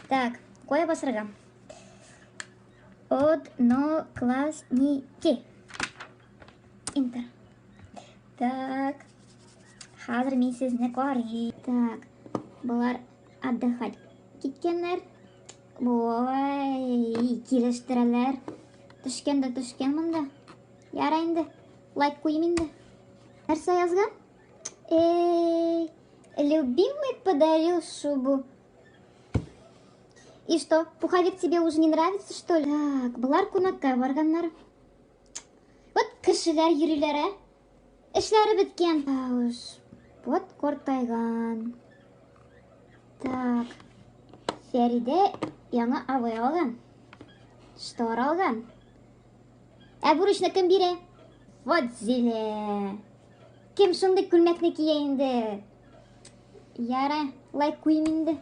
Так, кая басырга? Одноклассники. Интер. Так. Хәзер мин сезне карыйм. Так. Болар отдыхать киткәннәр. Ой, килештерәләр. Төшкән дә төшкән монда. Яра инде. Лайк куйым инде. Нәрсә язган? Эй, любимый подарил шубу. И что, пуховик тебе уже не нравится, что ли? Так, болар кунакка барганнар. Вот кешеләр йөриләр, ә? Эшләре беткән. Уж, вот картайган. Так, Фәридә яңа абый алган. Штор алган. Ә бурычны кем бирә? Вот зилә. Кем шундый күлмәкне кия инде? Яра, лайк куйым инде.